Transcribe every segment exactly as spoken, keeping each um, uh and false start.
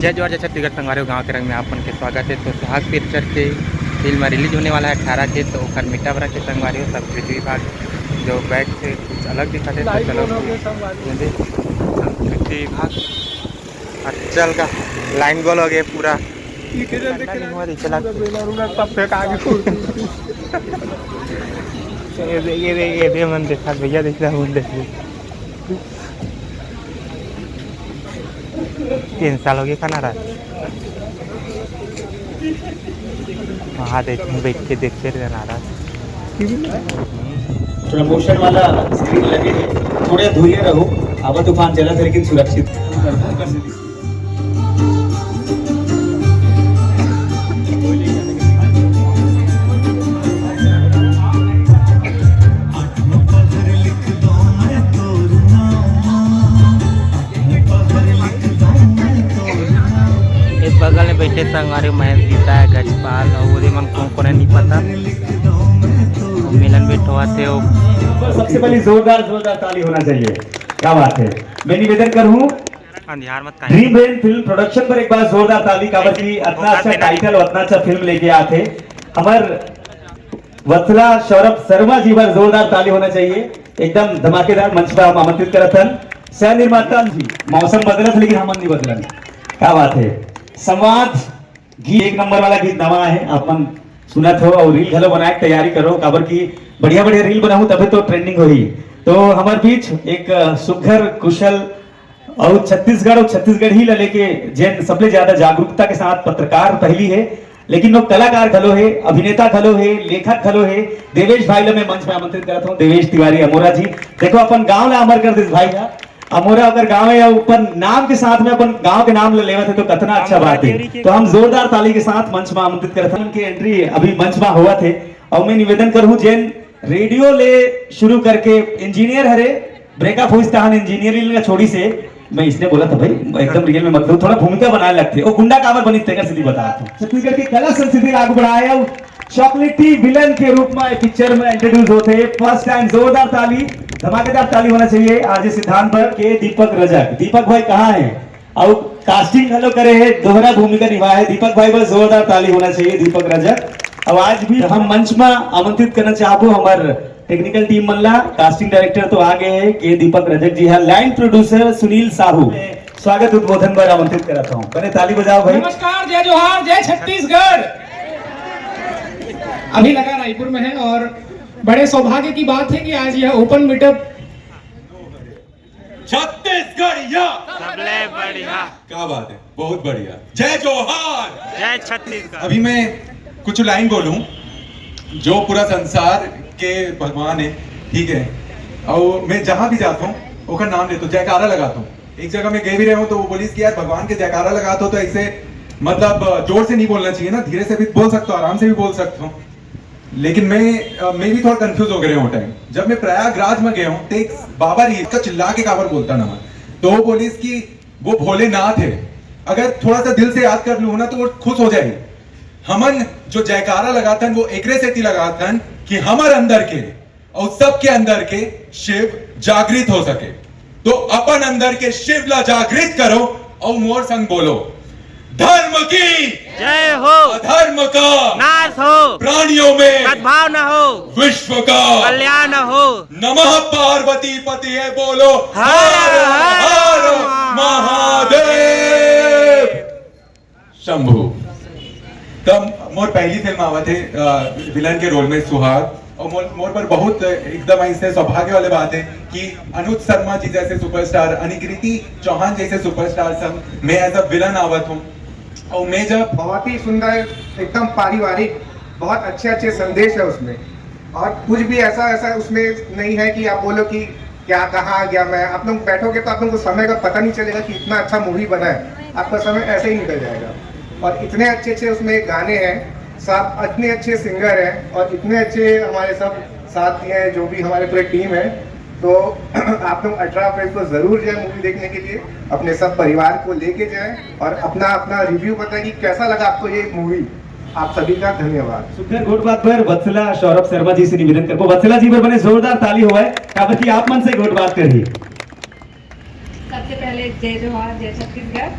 जय जोहार, जय छत्तीसगढ़ संगवारी हो, गाँव के रंग में आप मन के स्वागत है। तो सुहाग पिक्चर के फिल्म रिलीज होने वाला है अठारह के, तो ओकर मीटअप रखे संगवारी हो सब। कृति विभाग जो बैक से कुछ अलग दिखत है, तो चलो संगवारी। कृति विभाग। अच्छा, चल का लाइन गोल हो गए पूरा। ये के जल्दी ठंडा नहीं हुआ, चला। पूरा बेला रूला सब फेंका के ये दे, ये दे, ये दे मन देखा, भैया देख रहा हूँ, देख। तीन साल हो गए खाना रहा। हाँ, देख, बैठ के देखते रहे नाराज। प्रमोशन वाला स्क्रीन लगे है, थोड़े दूरिया रहो। हवा तूफान चला था, लेकिन सुरक्षित। एक बगल में बैठे संगवारी महेश गीता है, गजपाल, और वो मन कौन कौन है नहीं पता। मिलन बैठवा थे वो। सबसे पहले जोरदार, जोरदार ताली होना चाहिए। क्या बात है। मैं निवेदन करूँ, अंधियार मत काहे। ड्रीम ब्रेन फिल्म प्रोडक्शन पर एक बार जोरदार ताली, काबर की इतना अच्छा टाइटल और इतना अच्छा फिल्म लेके आते हमार वत्सला सौरभ शर्मा जी बर जोरदार ताली होना चाहिए। एकदम धमाकेदार मंच पर हम आमंत्रित करत हन सह निर्माता जी। मौसम बदलत लेकिन हमन नहीं बदलन। क्या बात है। संवाद गीत एक नंबर वाला गीत नवा है, अपन सुनत हो और रील घलो बनाए के तैयारी करो, काबर की बढ़िया बढ़िया रील बनाहू तभी तो ट्रेंडिंग होही। तो हमार बीच एक अ, सुघर कुशल और छत्तीसगढ़ और छत्तीसगढ़ी ला लेके जेन सबले ज्यादा जागरूकता के साथ पत्रकार पहली है, लेकिन वो कलाकार घलो है, अभिनेता घलो है, लेखक घलो है। देवेश भाई ला मैं मंच में आमंत्रित करत हूँ। देवेश तिवारी अमोरा जी, देखो अपन गांव ला अमर कर दिस भाई हा। अमोरा अगर गांव है या अपन नाम के साथ में अपन गांव के नाम ला लेवत है तो कितना अच्छा बात है। तो हम जोरदार ताली के साथ मंच में आमंत्रित करत हन। उनकी एंट्री अभी मंच में हुआ थे और मैं निवेदन करूँ जेन रेडियो ले शुरू करके इंजीनियर हरे, ब्रेकअप होइस तहान इंजीनियरिंग ला छोड़ी से। मैं इसने बोला था भाई, एकदम रियल में मतलब थोड़ा भूमिका बनाए लगते। वो गुंडा काबर बनी तेकर सीधी बता तो। छत्तीसगढ़ की कला संस्कृति आगू बढ़ाए और चॉकलेटी विलन के रूप में पिक्चर में इंट्रोड्यूस होते हैं फर्स्ट टाइम। जोरदार ताली, धमाकेदार ताली होना चाहिए आरजे सिद्धांत पर। के दीपक रजक, दीपक भाई कहाँ है? और कास्टिंग घलो करे है, दोहरा भूमिका निभाए है दीपक भाई, बस जोरदार ताली होना चाहिए दीपक रजक। अब आज भी हम मंच में आमंत्रित करना चाहबो हमार टेक्निकल टीम मन ला। कास्टिंग डायरेक्टर तो आ गए हैं, के दीपक रजक जी है, लाइन प्रोड्यूसर सुनील साहू। स्वागत उद्बोधन पर आमंत्रित करता हूँ, पहले ताली बजाओ भाई। नमस्कार, जय जोहार, जय छत्तीसगढ़। अभी लगा रायपुर में है और बड़े सौभाग्य की बात है कि आज यह ओपन मीटअप छत्तीसगढ़िया। सबले बढ़िया। क्या बात है, बहुत बढ़िया। जय जोहार। जय छत्तीसगढ़। अभी मैं कुछ लाइन बोलूं, जो पूरा संसार के भगवान है, ठीक है, और मैं जहां भी जाता हूँ ओकर नाम लेता हूँ, जयकारा लगाता हूँ। एक जगह मैं गए भी रहे हूँ तो वो बोलिस कि यार भगवान के जयकारा लगाता हो तो ऐसे मतलब जोर से नहीं बोलना चाहिए ना, धीरे से भी बोल सकता हूँ, आराम से भी बोल सकता हूँ। लेकिन मैं अ, मैं भी थोड़ा कंफ्यूज हो गया हूँ टाइम। जब मैं प्रयागराज में गया हूँ तो एक बाबा रही का चिल्ला के काबर बोलता ना, तो वो बोलिस कि वो भोलेनाथ है, अगर थोड़ा सा दिल से याद कर लूँ ना तो वो खुश हो जाए। हमन जो जयकारा लगाथन वो एकरे सेती लगाथन कि हमर अंदर के और सबके अंदर के शिव जागृत हो सके। तो अपन अंदर के शिव ला जागृत करो और मोर संग बोलो, धर्म की जय हो। अधर्म का नाश हो। प्राणियों में सद्भाव न हो। विश्व का कल्याण हो। नमः पार्वती पति है बोलो, हर हर हर हर महादेव। शंभू। तब मोर पहली फिल्म आवत है विलन के रोल में सुहाग, और मोर मोर पर बहुत एकदम ऐसे सौभाग्य वाले बात है कि अनुज शर्मा जी जैसे सुपरस्टार, अनिकृति चौहान जैसे सुपरस्टार संग मैं एज अ विलन आवत हूँ। और मैं जब बहुत ही सुंदर, एकदम पारिवारिक, बहुत अच्छे अच्छे संदेश है उसमें। और कुछ भी ऐसा ऐसा उसमें नहीं है कि आप बोलो कि क्या, कहाँ आ गया मैं। आप लोग बैठोगे तो आप लोगों को समय का पता नहीं चलेगा कि इतना अच्छा मूवी बना है, आपका समय ऐसे ही निकल जाएगा। और इतने अच्छे अच्छे उसमें गाने हैं, साथ इतने अच्छे सिंगर हैं और इतने अच्छे हमारे सब साथी हैं, जो भी हमारे पूरे टीम है। तो आप लोग अठारह अप्रैल को जरूर जाए मूवी देखने के लिए, अपने सब परिवार को लेके जाए और अपना अपना रिव्यू बताए कि कैसा लगा आपको ये मूवी। आप सभी का धन्यवाद। सुंदर गोठ बात पर वत्सला सौरभ शर्मा जी से निवेदन करबो, वत्सला जी बर बने जोरदार ताली होवय, काबर कि आप मन से गोठ बात करही। सबसे पहले जय जोहार, जय छत्तीसगढ़।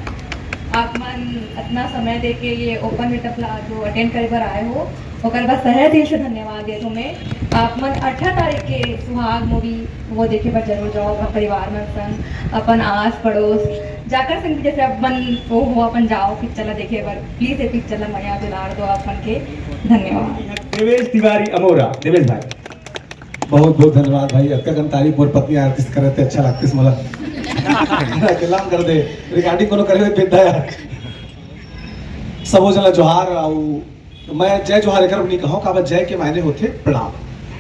आप मन इतना समय देके ये ओपन मीटअप ला जो अटेंड करे बर आए हो, ओकर बर तहे दिल से धन्यवाद देत हूँ मैं। आप मन अठारह तारीख के सुहाग मूवी वो देखे बर जरूर जाओ, अपन परिवार मन संग, अपन आस पड़ोस, जाकर संग भी जैसे अपन वो हो, अपन जाओ पिक्चर ला देखे बर, प्लीज ये पिक्चर ला मया दुलार दो आप मन के। धन्यवाद। देवेश तिवारी अमोरा। देवेश भाई। बहुत बहुत धन्यवाद भाई। अतका कन तारीफ मोर पत्नी आरती से करत हे, अच्छा लगतिस मोला। अकेला कर दे, रिकॉर्डिंग कोनो करे बेटा यार। सबो झन ला जोहार। अउ मैं जय जोहार एकर नहीं कहूँ, काबर जय के मायने होथे प्रणाम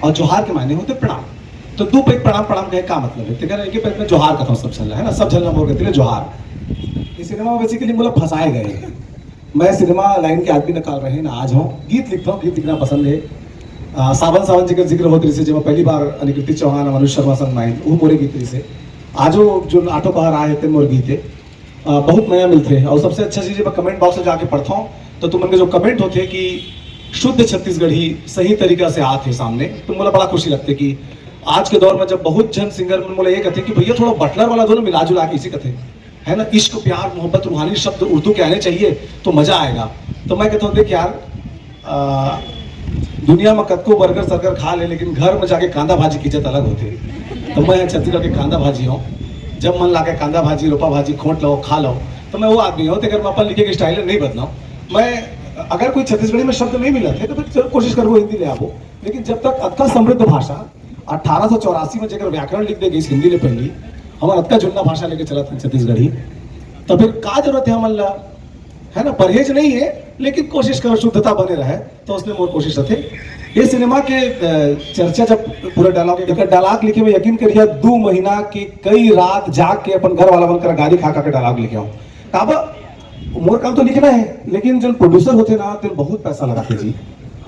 अउ जोहार के मायने होथे प्रणाम। तो दू पइत प्रणाम प्रणाम कहे का मतलब है? तेकर एक पइत में जोहार कहता हूँ सब झन ला, है ना? सब झन ला मोर गति ले जोहार। इस सिनेमा में बेसिकली मोला फंसाए गए। मैं सिनेमा लाइन के आदमी न काल रहे ना आज हूँ। गीत लिखता हूँ, गीत लिखना पसंद है। आ, सावन सावन जेकर जिक्र होत रहिसे, जेमा पहली बार अनिकृति चौहान और मनोज शर्मा संग माइन, वो मोरे गीत रहिसे। आजो जो आठों पहर आए थे मोर गीत है। आ, बहुत मया मिलथे। और सबसे अच्छा चीज, मैं कमेंट बॉक्स में जाके पढ़ता हूँ तो तुमन के जो कमेंट होथे कि शुद्ध छत्तीसगढ़ी सही तरीका से आथे सामने, तो मोला बड़ा खुशी लगथे कि आज के दौर में जब बहुत झन सिंगर मन मोला ये कहथे कि भैया थोड़ा बटलर वाला दो ना, मिला जुला के इसे कहथे, है ना, इश्क प्यार मोहब्बत रूहानी शब्द उर्दू के आने चाहिए तो मजा आएगा। तो मैं कहता हूँ देख यार, आ, दुनिया में कतको बर्गर सर्गर खा ले, लेकिन घर में जाके कांदा भाजी की इज्जत अलग होती है। तो मैं छत्तीसगढ़ के कांदा भाजी हूँ। जब मन लागे कांदा भाजी, रोपा भाजी खोट लो, खा लो। तो मैं वो आदमी हूँ, तो अगर मैं अपन लिखे के स्टाइल नहीं बदलाऊँ। मैं अगर कोई छत्तीसगढ़ी में शब्द नहीं मिला थे तो फिर जरूर कोशिश करबो हिंदी ले आबो। लेकिन जब तक अतका समृद्ध भाषा अठारह सौ चौरासी में जेकर व्याकरण लिख दे गई हिंदी ले पहली, हमर अतका जुन्ना भाषा लेके चलत हन छत्तीसगढ़ी, तो फिर का जरूरत है हमन ला? है ना, परहेज नहीं है, लेकिन कोशिश करो शुद्धता बने रहे, तो उसमें मोर कोशिश रथे। ये सिनेमा के अ, चर्चा जब पूरा डायलॉग, एक डायलॉग लिखे में यकीन करिए, दो महीना की कई रात जाग के अपन घर वाला मन करा गाली खा खा के डायलॉग लिखे हूँ। काबर मोर काम तो लिखना है, लेकिन जो प्रोड्यूसर होते ना, तो बहुत पैसा लगाते जी।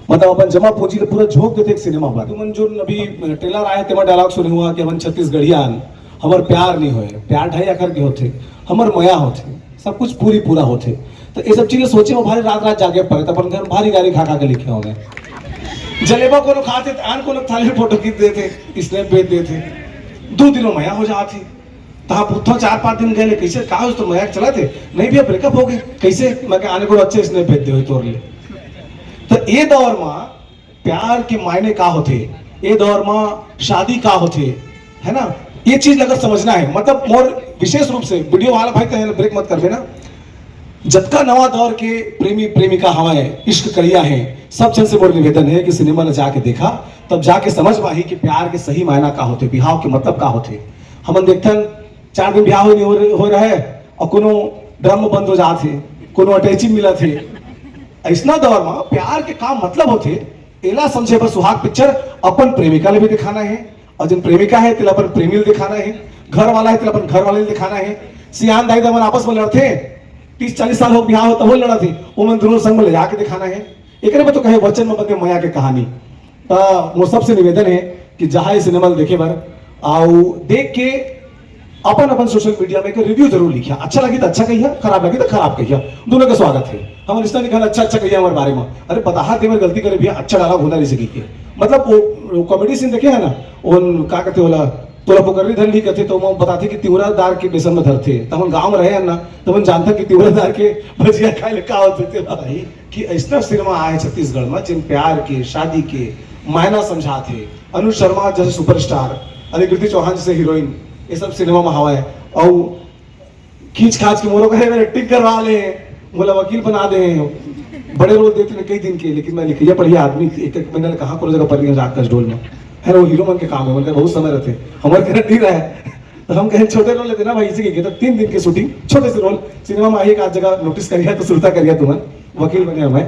मतलब अपन जमा पूंजी ले पूरा झोंक देते एक सिनेमा पर। तुमन जो अभी ट्रेलर आए, तेमा डायलॉग सुने हुआ कि अपन छत्तीसगढ़िया हन, हमर प्यार नहीं होए, प्यार ढाई आखर के होथे, हमर मया होथे, सब कुछ पूरी पूरा होथे। तो ये सब चीजें सोचे में भारी रात रात जागे पड़े, तो अपन घर भारी गाली खा खा के लिखे होंगे। जलेबा कोनो खाते, आन कोनो थाली फोटो खींच देते, स्नैप भेज देते, दो दिनों मया हो जाती। तहाँ पूछो चार पांच दिन गए, कैसे, का हो तो मया चला थे? नहीं भैया, ब्रेकअप हो गए। कैसे? मैं कहा, आने को अच्छे स्नैप भेज दे तोर ले। तो ये दौर में प्यार के मायने का होथे, ये दौर में शादी का होथे, है ना? ये चीज अगर समझना है, मतलब मोर विशेष रूप से वीडियो वाला भाई कहे ब्रेक मत करबे ना। जतका नवा दौर के प्रेमी प्रेमिका हवय, इश्क करिया है, सब जन से मोर निवेदन है कि सिनेमा ला जाके देखा, तब जाके समझ पाही कि प्यार के सही मायना का होथे, बिहाव के मतलब का होथे। हमन देखथन चार दिन बिहाव नहीं हो रहे, हो रहा है और कोनो ड्रम में बंद हो जात हे, कोनो अटैची मिलत हे। ऐसना दौर में प्यार के का मतलब होथे, एला समझे बर सुहाग पिक्चर अपन प्रेमिका ले भी दिखाना है और जिन प्रेमिका है तेला अपन प्रेमी ले दिखाना है, घर वाला है तेला अपन घर वाले ले दिखाना है। सियान दाई दमन आपस में लड़थे, तीस चालीस साल हो बिहाव हो तब लड़त हे, ओमन दोनों संग में ले जाके दिखाना है। एकरे में तो कहे वचन में बंधे मया के कहानी। त मोर सबसे निवेदन है कि जहाँ ये सिनेमा देखे बर आउ देख के अपन अपन सोशल मीडिया में एक रिव्यू जरूर लिखिया। अच्छा लगी तो अच्छा कहिया, खराब लगी तो खराब कहिया, दोनों का स्वागत है। हम रिश्ता निकाल अच्छा अच्छा कहिया हमारे बारे में। अरे बताहा तेवर गलती करे भैया, अच्छा डायलॉग होना नहीं सकी के। मतलब वो, वो कॉमेडी सीन देखे है ना, उन का कहते होला, तोला पोकरी धन नहीं कहते तो वो बताते कि तिवरा दार के बेसन में धरते। तो हम गाँव में रहे हैं ना, तो हम जानते कि तिवरा दार के भजिया खाए ले का होते थे भाई। कि ऐसा सिनेमा आए छत्तीसगढ़ में जिन प्यार के, शादी के मायना समझात हे। अनुज शर्मा जैसे सुपरस्टार, अनिकृति चौहान जैसे हीरोइन, ये सब सिनेमा में हवा है। और खींच खाच के मोरो कहे मेरे एक्टिंग करवा ले, बोला वकील बना दे। बड़े रोल देते हैं कई दिन के, लेकिन मैं लिखिया पढ़िया आदमी, एक एक महीना ले कहाँ कोनो जगह पर नहीं जाकर डोल में। है ना, वो हीरो मन के काम है, उनका बहुत समय रहते हैं, हमारे तरह नहीं रहा है। तो हम कहें छोटे रोल लेते ना भाई, इसी के तो तीन दिन की शूटिंग, छोटे से रोल सिनेमा में आइए, एक आध जगह नोटिस करिए तो सुरता करिए तुम्हें, वकील बने हमें।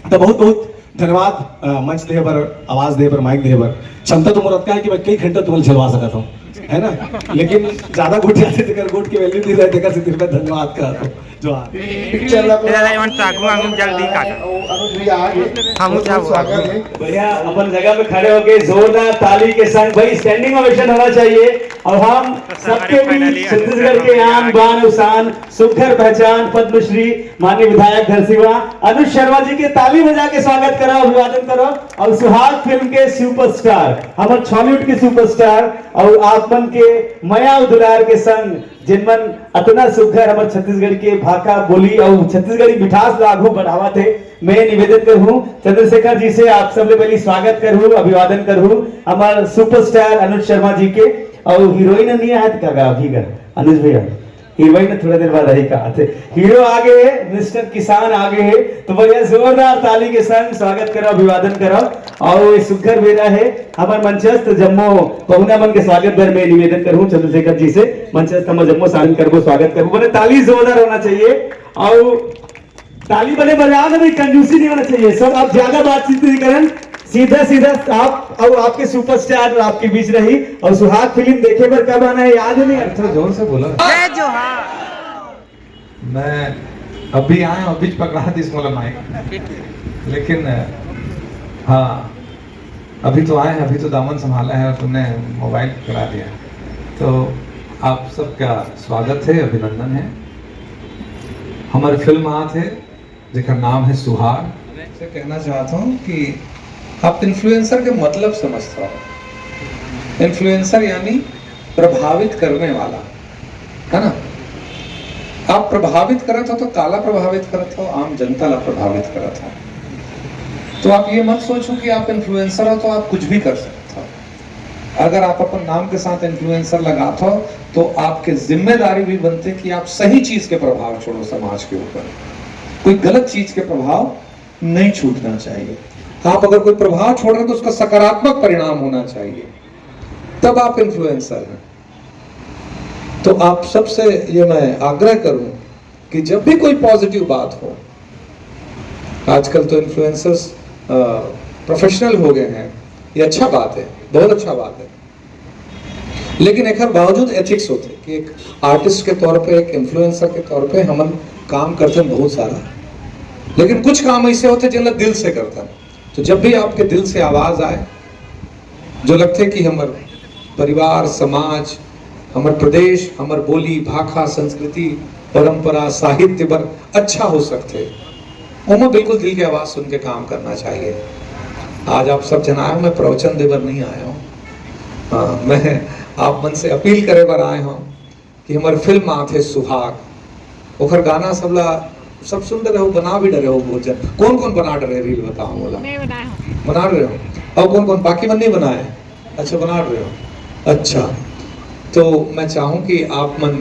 तो बहुत बहुत धन्यवाद, अ, मंच दे बर, आवाज दे बर, माइक दे बर। क्षमता तो मोर अतका है कि मैं कई घंटा तुम्हें झलवा सकता हूँ, है ना, लेकिन ज्यादा गोठ जाते तेकर गोठ के वैल्यू नहीं रहे, तेकर से दिल में धन्यवाद का। जोहार। ए दादा, एमन चाकू मांगू, जल्दी काटा। अनुज भैया आ गए। हम बहुत जाओ, स्वागत आगे। है। बढ़िया, अपन जगह पे खड़े होके जोरदार ताली के संग, भाई, स्टैंडिंग ओवेशन होना चाहिए। और हम सबके बीच छत्तीसगढ़ के आन बान और शान, सुघर पहचान, पद्मश्री, माननीय विधायक धरसीवा अनुज शर्मा जी के ताली बजा के स्वागत करो, अभिवादन करो। और सुहाग फिल्म के सुपरस्टार, हमर छॉलीवुड के सुपरस्टार, और आप मन के मया और दुलार के संग, जिन मन अतना सुघर हमर छत्तीसगढ़ के भाखा बोली और छत्तीसगढ़ी मिठास ला आगू बढ़ावत हे, मैं निवेदन करहूँ चंद्रशेखर जी से, आप सबले पहली स्वागत करहूँ, अभिवादन करहूँ हमर सुपरस्टार अनुज शर्मा जी के। और हीरोइन नहीं आए तो का अभी का अनुज भैया, हीरोइन थोड़ा देर बाद आई का थे। हीरो आगे है, मिस्टर किसान आगे है, तो बढ़िया जोरदार ताली के संग स्वागत करो, अभिवादन करो। और ये सुघर बेरा है, हमर मंचस्थ जम्मो पहुना मन के स्वागत बर मैं निवेदन करहूँ चंद्रशेखर जी से, मंचस्थ हमर जम्मो शामिल करबो, स्वागत करबो, बने ताली जोरदार होना चाहिए। और ताली बने बजा दे, कंजूसी नहीं होना चाहिए। सब आप ज्यादा बातचीत नहीं करन, सीधा सीधा आप और आपके सुपरस्टार आपके बीच रही। और सुहाग फिल्म देखे बर कब आना है, याद नहीं आता। जोर से बोला। जय जोहार। मैं अभी आया हूँ, अभी पकड़ा दी इसको माइक, लेकिन हाँ, अभी तो आए हैं, अभी तो दामन संभाला है और तुमने मोबाइल पकड़ा दिया। तो आप सबका स्वागत है, अभिनंदन है। हमारी फिल्म आत है जेकर नाम है सुहाग। से कहना चाहता हूँ कि आप इन्फ्लुएंसर के मतलब समझता हो। इन्फ्लुएंसर यानी प्रभावित करने वाला, है ना? आप प्रभावित करत हो तो काला प्रभावित करत हो, आम जनता ला प्रभावित करत हो। तो आप ये मत सोचो कि आप इन्फ्लुएंसर हो तो आप कुछ भी कर सकते हो। अगर आप अपन नाम के साथ इन्फ्लुएंसर लगात हो तो आपके जिम्मेदारी भी बनते कि आप सही चीज के प्रभाव छोड़ो समाज के ऊपर, कोई गलत चीज के प्रभाव नहीं छूटना चाहिए। आप अगर कोई प्रभाव छोड़ रहे हैं तो उसका सकारात्मक परिणाम होना चाहिए, तब आप इन्फ्लुएंसर हैं। तो आप सबसे ये मैं आग्रह करूं कि जब भी कोई पॉजिटिव बात हो, आजकल तो इन्फ्लुएंसर्स प्रोफेशनल हो गए हैं, ये अच्छा बात है, बहुत अच्छा बात है। लेकिन एकर बावजूद एथिक्स होते कि एक आर्टिस्ट के तौर पे, एक इन्फ्लुएंसर के तौर पे हमन काम करते हैं बहुत सारा, लेकिन कुछ काम ऐसे होते जिनला दिल से करता है। तो जब भी आपके दिल से आवाज आए, जो लगते कि हमर परिवार, समाज, हमर प्रदेश, हमर बोली, भाखा, संस्कृति, परंपरा, साहित्य बर अच्छा हो सकते, ओमा बिल्कुल दिल के आवाज सुन के काम करना चाहिए। आज आप सब जन आए हो, मैं प्रवचन दे बर नहीं आया हूँ। हाँ, मैं आप मन से अपील करे बर आए हूँ कि हमर फिल्म आत है सुहाग, ओखर गाना सबला सब सुन डरे हो, बना भी डरे हो बहुत जन। कौन कौन बना डरे रील बताओ बोला? मैं बनाया हूँ। बना रहे हो? और कौन कौन बाकी मन नहीं बनाए? अच्छा, बना रहे हो। अच्छा, तो मैं चाहूँ कि आप मन,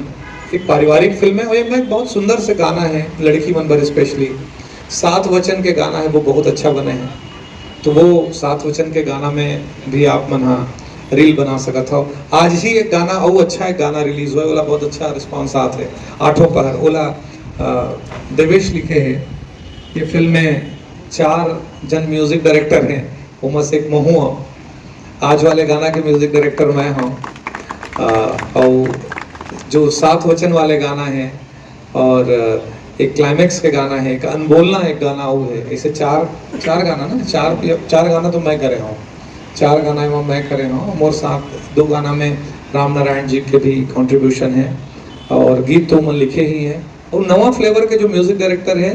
एक पारिवारिक फिल्म है और ये में बहुत सुंदर से गाना है लड़की मन बर स्पेशली, सात वचन के गाना है, वो बहुत अच्छा बने हैं। तो वो सात वचन के गाना में भी आप मन हा रील बना सकत हो। आज ही एक गाना, और अच्छा एक गाना रिलीज हुआ है, ओला बहुत अच्छा रिस्पांस आत है, आठों पहर, ओला अ, देवेश लिखे है। ये फिल्म में चार जन म्यूजिक डायरेक्टर हैं, ओमा से एक महू हूँ। आज वाले गाना के म्यूजिक डायरेक्टर मैं हूँ। अ, और जो सात वचन वाले गाना है और एक क्लाइमैक्स के गाना है, एक अनबोलना एक गाना और है, ऐसे चार, चार गाना ना, चार, चार गाना तो मैं करे हूँ, चार गाना एमा मैं करे हूँ। मोर साथ दो गाना में राम नारायण जी के भी कंट्रीब्यूशन है और गीत तो मन लिखे ही हैं। और नवा फ्लेवर के जो म्यूजिक डायरेक्टर है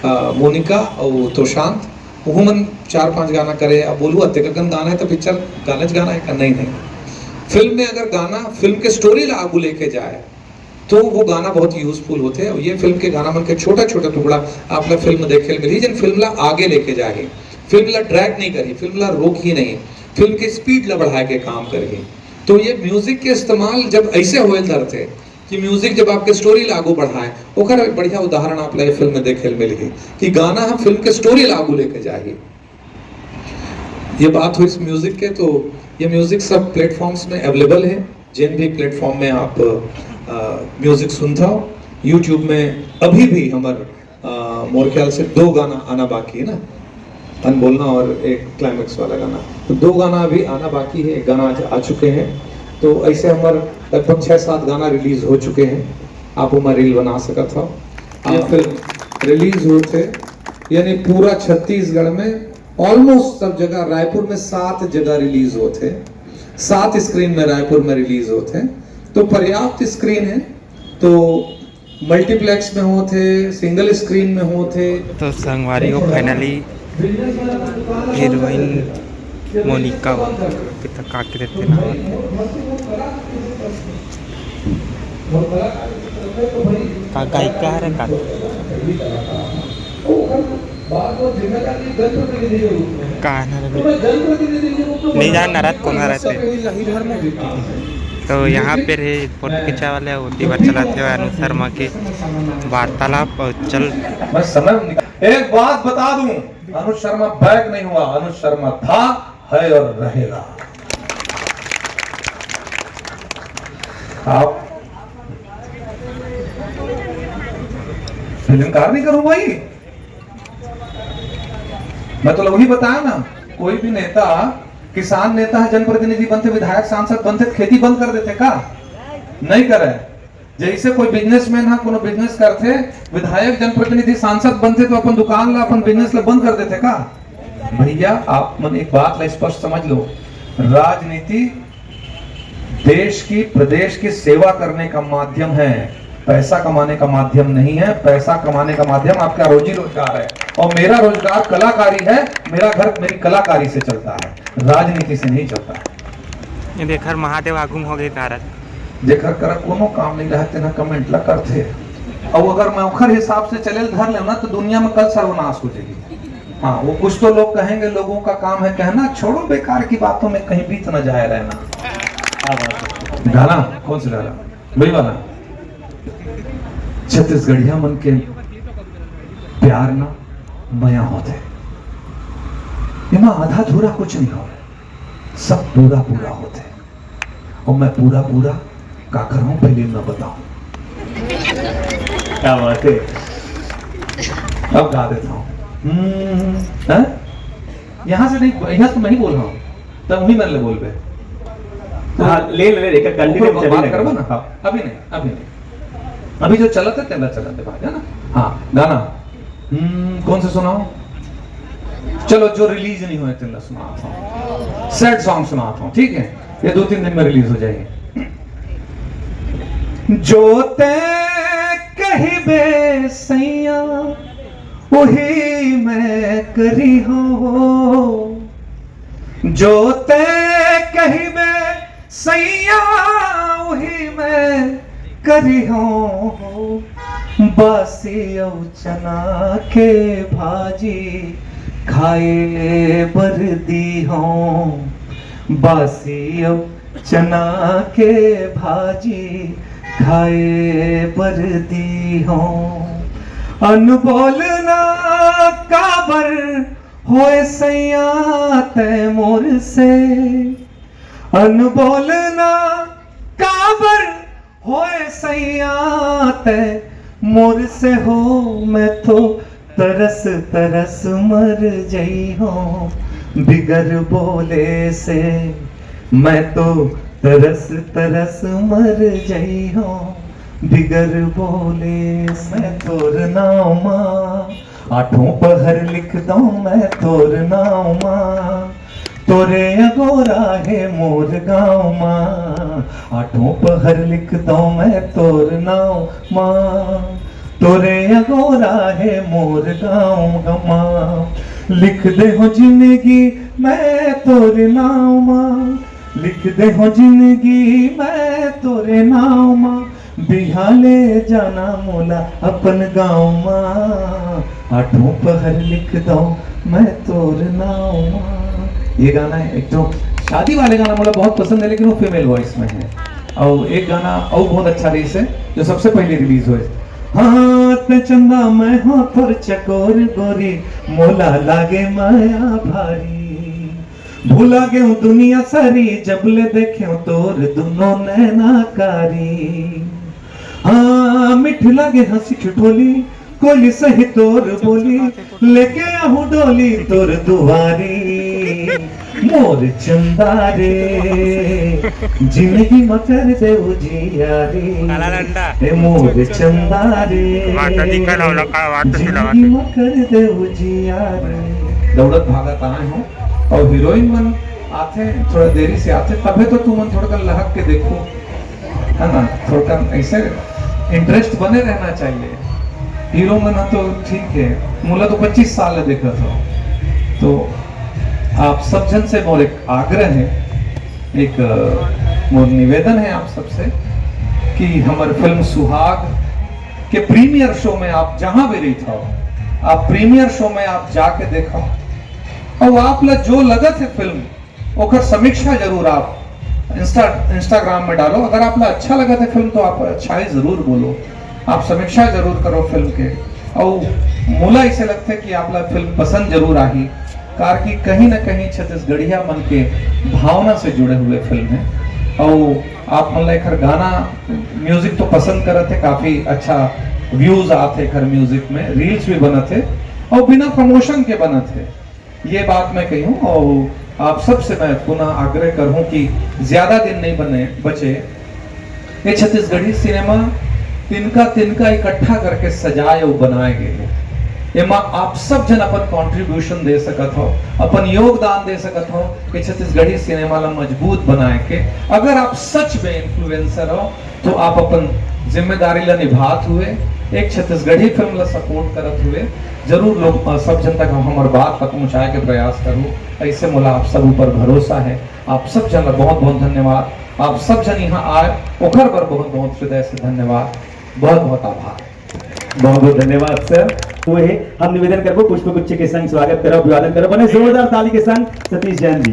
अ, मोनिका और तोशांत, वो मन चार पांच गाना करे। अब बोलू अतेक अकन गाना है तो पिक्चर गाने च गाना है का? नहीं, नहीं। फिल्म में अगर गाना फिल्म के स्टोरी ला आगू लेके जाए तो वो गाना बहुत यूजफुल होते हैं। और ये फिल्म के गाना मन के छोटा छोटा टुकड़ा आप ला फिल्म देखे ल मिली, जन फिल्म ला आगे लेके जाही, फिल्म ला ड्रैग नहीं करी, फिल्म ला रोक ही नहीं, फिल्म के स्पीड ला बढ़ाए के काम करही। तो ये म्यूजिक के इस्तेमाल जब ऐसे होए धरते कि म्यूजिक जब आपके स्टोरी ला आगू बढ़ाए, ओकर एक बढ़िया उदाहरण आप ला ये फिल्म में देखे ल मिलही कि गाना हम फिल्म के स्टोरी ला आगू लेके जाही। ये बात हुई इस म्यूजिक के, तो ये म्यूजिक सब प्लेटफॉर्म्स में अवेलेबल है। जिन भी प्लेटफॉर्म में आप अ, म्यूजिक सुनता हो, यूट्यूब में अभी भी हमर अ, मोर ख्याल से दो गाना आना बाकी है ना, अनबोलना और एक क्लाइमैक्स वाला गाना, तो दो गाना अभी आना बाकी है। एक गाना आज आ चुके हैं, तो ऐसे हमर लगभग छः सात गाना रिलीज हो चुके हैं। आप ओमा रील बना सकत हो। ये फिल्म रिलीज होते यानी पूरा छत्तीसगढ़ में ऑलमोस्ट सब जगह, रायपुर में सात जगह रिलीज होते, सात स्क्रीन में रायपुर में रिलीज होत हे, तो पर्याप्त स्क्रीन हे। तो मल्टीप्लेक्स में होत हे, सिंगल स्क्रीन में होत हे। तो संगवारी हो, फाइनली हीरोइन मोनिका हो, कितना का के देते ना होत हे। का गायिका हरे का? का ना रे? नहीं जान ना रात कौन रहते। तो यहाँ पे रहे फोटो खिंचा वाले, ओती बार चलाते हुए अनुज शर्मा के वार्तालाप। और चल, मैं समय निकाल-, एक बात बता दूं, अनुज शर्मा बैक नहीं हुआ, अनुज शर्मा था, है और रहेगा। आप फिल्मकार नहीं करूं भाई, मैं तो वही बताया ना, कोई भी नेता, किसान नेता है, जनप्रतिनिधि बनते, विधायक सांसद बनते, तो खेती बंद कर देते का? नहीं करे। जैसे कोई बिजनेसमैन हा, कोनो बिजनेस करथे, विधायक, जनप्रतिनिधि, सांसद बनथे, तो अपन दुकान ला, अपन बिजनेस ला बंद कर देथे का? भैया, आप मन एक बात ला स्पष्ट समझ लो, राजनीति देश की, प्रदेश की सेवा करने का माध्यम है, पैसा कमाने का माध्यम नहीं है। पैसा कमाने का माध्यम आपका रोजी रोजगार है, और मेरा रोजगार कलाकारी है। मेरा घर मेरी कलाकारी से चलता है, राजनीति से नहीं चलता है। ये देख, महादेव आगू म हो गए भारत। जेकर करा कोनो काम नहीं रहे, तेना कमेंट ला करथे। और अगर मैं ओखर हिसाब से चले ल धर लेव ना, तो दुनिया में कल सर्वनाश हो जाएगी। हाँ, वो कुछ तो लोग कहेंगे, लोगों का काम है कहना, छोड़ो, बेकार की बातों में कहीं बीत ना जाए रहना। क्या बात है। गाना कौन सा गाना? वही वाला। छत्तीसगढ़िया मन के प्यार ना मया होथे, एमा आधा अधूरा कुछ नहीं हो, सब पूरा पूरा होथे। और मैं पूरा पूरा का कर रहा हूँ, फिल्म में बताऊं। क्या बात है। अब गा देता हूँ। हम्म, हैं? यहाँ से नहीं, यहाँ से तो मैं ही बोल रहा हूँ, तब वही मेरे लिए बोल बे। हाँ, ले ले, ले, एक कंटिन्यू ऊपर चली बात लगा। करबो ना? हाँ। अभी नहीं, अभी नहीं, अभी जो चलत है, तेला चलत है भाई, है ना? हाँ, गाना। हम्म, कौन सा सुनाओ? चलो, जो रिलीज नहीं हुए, तेला सुनाता हूँ, सैड सॉन्ग सुनाता हूँ, ठीक है? ये दो तीन दिन में रिलीज हो जाएगी। जो तै कहिबे सैया, वही मैं करी हो। जो तै कहिबे सैया, वही मैं करी हो। बासी अउ चना के भाजी खाए बर दी हो। बासी अउ चना के भाजी खाए बर दी हो। अनबोल ना काबर होए सैया तै मोर से, अनबोल ना काबर होए सैया तै मोर से हो। मैं तो तरस तरस मर जई हो बिगर बोले से, मैं तो तरस तरस मर जई हो बिगर बोले से। मैं तोर नाम मा आठों पहर लिख दो मैं तोर नाव मा। तोरे अगोरा हे मोर गाँव मा। आठों पहर लिख दो मैं तोर नाव मा। तोरे अगोरा हे मोर गाँव मा। लिख दे हो जिंदगी मैं तोर नाव मा। लिख दे हो जिंदगी मैं तोरे नाव मा। बिहाले जाना मोला अपन गाँव मा। आठों पहर लिख दो मैं तोर नाव मा। ये गाना है, एक तो शादी वाले गाना मोला बहुत पसंद है, लेकिन वो फीमेल वॉइस में है। और एक गाना और बहुत अच्छा रहीस है, जो सबसे पहले रिलीज हुए। हाँ, ते चंदा मैं हाँ तोर चकोर गोरी, मोला लागे माया भारी। भुला गेहूं दुनिया सारी, जब ले देखेहूं तोर दुनो नैना कारी। हाँ, मिठ लागे हंसी ठिठोली, कोली सही तोर बोली, लेके आहूं डोली तोर दुआरी। मोर चंदा रे, जिंदगी म कर दे उजियारी। काला डंडा। ए मोर चंदा रे, वाता दिखा ना होला का, वाता से लगा जिंदगी म कर दे उजियारी। दौड़त भागत आए हो और हीरोइन मन आथे, थोड़ा देरी से आथे, तभे तो तुमन थोड़ा कन लहक के देखो, है ना? थोड़ा कन ऐसे इंटरेस्ट बने रहना चाहिए। हीरो मन ह तो ठीक है, मोला तो पच्चीस साल ले देखत हो, तो आप सब झन से मोर एक आग्रह है, एक, अ, मोर निवेदन है आप सबसे कि हमर फिल्म सुहाग के प्रीमियर शो में आप जहां भी रहित हो, आप प्रीमियर शो में आप जाके देखो, और आप ला जो लगत है फिल्म, ओकर समीक्षा जरूर आप इंस्टा इंस्टाग्राम में डालो। अगर आप ला अच्छा लगत है फिल्म, तो आप अच्छा ही जरूर बोलो, आप समीक्षा जरूर करो फिल्म के। और मोला ऐसे लगते कि आप ला फिल्म पसंद जरूर आही, कार कि कहीं ना कहीं छत्तीसगढ़िया मन के भावना से जुड़े हुए फिल्म है। और आप मन ला एकर गाना, म्यूजिक तो पसंद करत है, काफी अच्छा व्यूज आत है एकर म्यूजिक में, रील्स भी बनत है और बिना प्रमोशन के बनत है। ये बात मैं कही हूँ और आप सबसे मैं पुनः आग्रह करूँ कि ज्यादा दिन नहीं बने बचे। ये छत्तीसगढ़ी सिनेमा तिनका तिनका इकट्ठा करके सजाए और बनाए गए हैं। एमा आप सब जन अपन कंट्रीब्यूशन दे सकत हो, अपन योगदान दे सकत हो कि छत्तीसगढ़ी सिनेमा ला मजबूत बनाए के। अगर आप सच में इन्फ्लुएंसर हो, तो आप अपन जिम्मेदारी ला निभात हुए, एक छत्तीसगढ़ी फिल्म ला सपोर्ट करत हुए, जरूर लोग, अ, सब जन तक हम हमर बात ला पहुंचाए के प्रयास करूँ। ऐसे मोला आप सब ऊपर भरोसा है। आप सब जन ला बहुत बहुत धन्यवाद। आप सब जन यहाँ आए, ओकर बर बहुत बहुत हृदय से धन्यवाद, बहुत बहुत आभार। बहुत बहुत धन्यवाद सर। हुए हैं, हम निवेदन करबो पुष्प गुच्छ के संग स्वागत करो, अभिवादन करो, बने जोरदार ताली के संग सतीश जैन जी।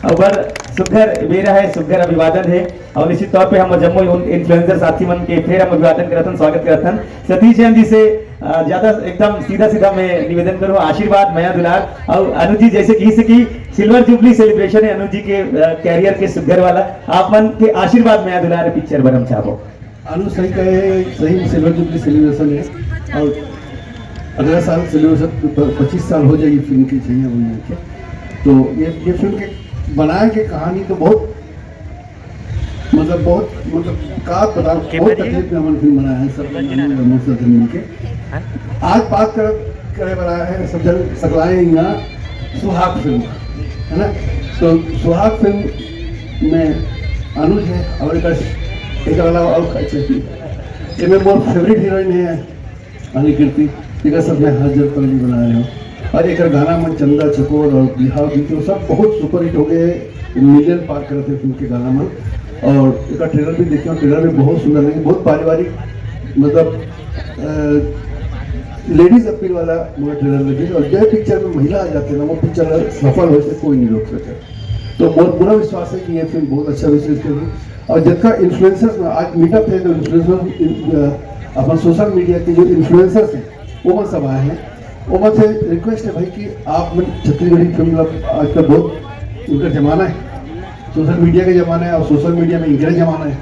अबर सुघर बेरा है, सुघर अभिवादन है, और निश्चित तौर पे हम जम्मो उन इन्फ्लुएंसर साथी मन के फिर हम अभिवादन करत हन, स्वागत करत हन। सतीश जैन जी से, अ, ज्यादा एकदम सीधा सीधा मैं निवेदन करूँ, आशीर्वाद, मया दुलार, और अनुज जी जैसे कि, से कि सिल्वर जुबली सेलिब्रेशन है अनुज जी के, अ, कैरियर के सुघर वाला, आप मन के आशीर्वाद, मया दुलार पिक्चर बर हम चाहबो। अनुज सही कहे, सही में सिल्वर जुबली सेलिब्रेशन है और अगला साल सेलिब्रेशन, प-, पच्चीस साल हो जाएगी फिल्म की, सही है, वही है। तो ये, ये फिल्म के बनाए के कहानी तो बहुत, मतलब, बहुत, मतलब, का बताओ, बहुत तकलीफ में हमन फिल्म बनाए हैं सब, अनुज और मोर सब जन मिलके। आज बात कर, करे वाला है सब जन सकलाए यहाँ सुहाग फिल्म, है ना? तो सुहाग फिल्म में अनुज है और एक, एक अलावा और, अच्छा, ये में मोर फेवरेट हीरोइन है अनिल कीर्ति, जेकर साथ मैं हर जल पगली बनाए हूँ। और एक गाना मन चंदा चकोर और बिहाव गीत, वो सब बहुत सुपरहिट हो गए, मिलियन पार करत हे फिल्म के गाना मन। और एक ट्रेलर भी देखे, ट्रेलर भी बहुत सुंदर लगे, बहुत पारिवारिक, मतलब, अ, लेडीज अपील वाला मोला ट्रेलर लगे। और जय पिक्चर में महिला आ जाते ना, वो पिक्चर सफल हो से कोई नहीं रोक सके। तो बहुत पूरा विश्वास है कि ये फिल्म बहुत अच्छा विशेष करेगी। और जितना इन्फ्लुएंसर्स में आज मीटअप है, जो इन्फ्लुएंसर, अ, अपन सोशल मीडिया के जो इन्फ्लुएंसर्स हैं, वो मन सब आए हैं। वो मन से रिक्वेस्ट है भाई कि आप मन छत्तीसगढ़ी फिल्म, मतलब, आजकल बहुत उनका जमाना है, सोशल मीडिया का जमाना है और सोशल मीडिया में इनका जमाना है,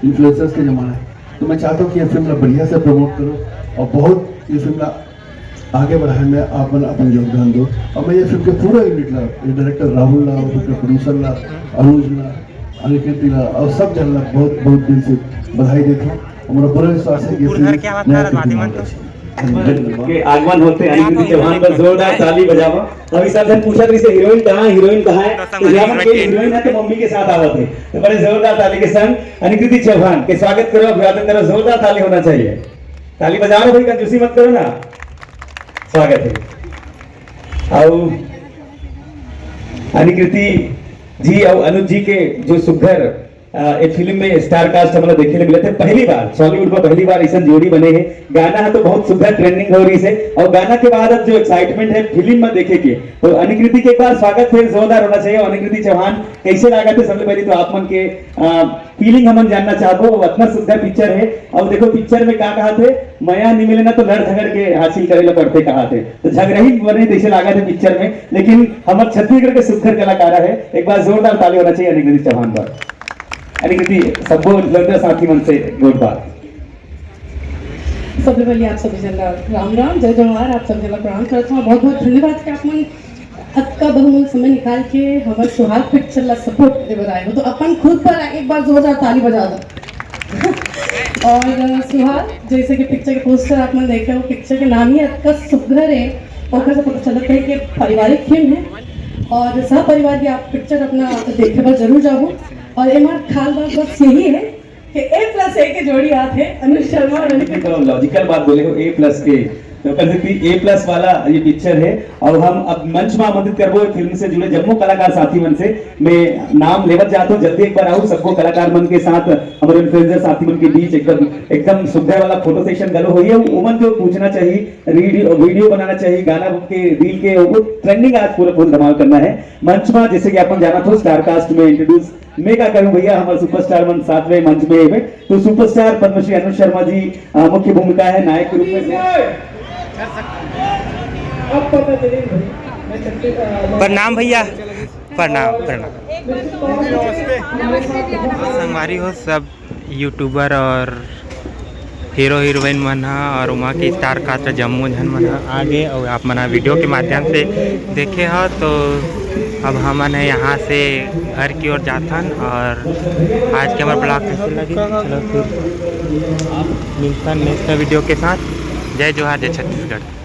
इन्फ्लुएंसर्स का जमाना है। तो मैं चाहता हूँ कि ये फिल्म ला बढ़िया से प्रमोट करो और बहुत ये फिल्म ला आगे बढ़ाए में आप मन अपन योगदान दो। और मैं ये फिल्म के पूरा यूनिट ला, ये डायरेक्टर राहुल ला, और फिल्म के प्रोड्यूसर ला, अनुज ला, अनिकेत ला और सब जन ला बहुत बहुत दिल से बधाई देता हूँ। हमारा पूरा विश्वास है कि ये फिल्म नया कीर्तिमान रचेगी। के आगमन होते अनिकृति चौहान पर जोरदार ताली बजावा। अभी सब जन पूछा तो इसे हीरोइन कहाँ है, हीरोइन कहाँ है? तो यहाँ पर कोई हीरोइन है तो मम्मी के साथ आवत है। तो बड़े जोरदार ताली के संग अनिकृति चौहान के स्वागत करो, अभिवादन करो, जोरदार ताली होना चाहिए। ताली बजा रहे हो भाई, कंजूसी मत करो ना। स्वागत है। आओ, अनिकृति जी और अनुज जी के जो सुघर, अ, एक फिल्म में स्टार कास्ट हमला देखे ले मिले थे पहली बार, सॉलीवुड में पहली बार ऐसा जोड़ी बने हैं। गाना है तो बहुत सुघर ट्रेंडिंग हो रही से, और गाना के बाद अब जो एक्साइटमेंट है फिल्म में देखे के, तो अनिकृति के एक बार स्वागत फिर जोरदार होना चाहिए। और अनिकृति चौहान, कैसे लगा थे सबसे पहले तो आप मन के, अ, फीलिंग हमन जानना चाहबो, अतना सुघर पिक्चर है। और देखो पिक्चर में का कहा थे, मया नहीं मिले ना तो लड़ झगड़ के हासिल करे ला पड़ते कहा थे, तो झगड़ही बने जैसे लागा थे पिक्चर में, लेकिन हमर छत्तीसगढ़ के सुघर कलाकार है, एक बार जोरदार ताली होना चाहिए अनिकृति चौहान पर। अनिकृति, सबो लड़का साथी मन से जोरदार। सबले पहले आप सभी जन ला राम राम, जय जोहार, आप सभी जन ला प्रणाम करत हूँ। बहुत बहुत धन्यवाद कि आप मन अतका बहुमूल्य समय निकाल के हमर सुहाग पिक्चर ला सपोर्ट करे बर आए हो, तो अपन खुद पर एक बार जोरदार ताली बजा दो। और, अ, सुहाग, जैसे कि पिक्चर के पोस्टर आप मन देखे हो, पिक्चर के नाम ही अतका सुघर है, ओकर से पता चलता है कि पारिवारिक फिल्म है। और सब परिवार के आप पिक्चर अपना देखे बर जरूर जाहू। और एमा खास बात बस यही है कि ए प्लस ए के जोड़ी आत हे अनुज शर्मा और अनिल। तो लॉजिकल बात बोले हो, ए प्लस ए। तो कह सकती ए प्लस वाला ये पिक्चर है। और हम अब मंच में आमंत्रित करबो फिल्म से जुड़े जम्मो कलाकार साथी मन से। मैं नाम लेवत जात हूँ, जल्दी एक बार आओ सबको कलाकार मन के साथ, हमारे इन्फ्लुएंसर साथी मन के बीच एकदम एकदम सुविधा वाला फोटो सेशन गलो होई है। ओमन जो पूछना चाहिए, वीडियो वीडियो बनाना चाहिए, गाना के रील के वो ट्रेंडिंग आज पूरा फुल धमाल करना है। मंच में जैसे कि अपन जाना था स्टार कास्ट में इंट्रोड्यूस मैं का करूं भैया, हमारे सुपरस्टार मन साथ में मंच में हेबे। तो सुपरस्टार पद्मश्री अनुज शर्मा जी अ, मुख्य भूमिका है नायक के रूप में। अब पता चले भाई, मैं छत्तीस प्रणाम भैया। प्रणाम प्रणाम। संगवारी हो सब यूट्यूबर और हीरो हीरोइन मन ह और उमा के स्टार कास्ट जम्मो झन मन ह आगे और आप मन ह वीडियो के माध्यम से देखे ह। तो अब हमन ह यहाँ से घर की ओर जाथन और आज के हमारे ब्लॉग कैसे लगे, चलो फिर मिलथन नेक्स्ट वीडियो के साथ। जय जोहार, जय छत्तीसगढ़।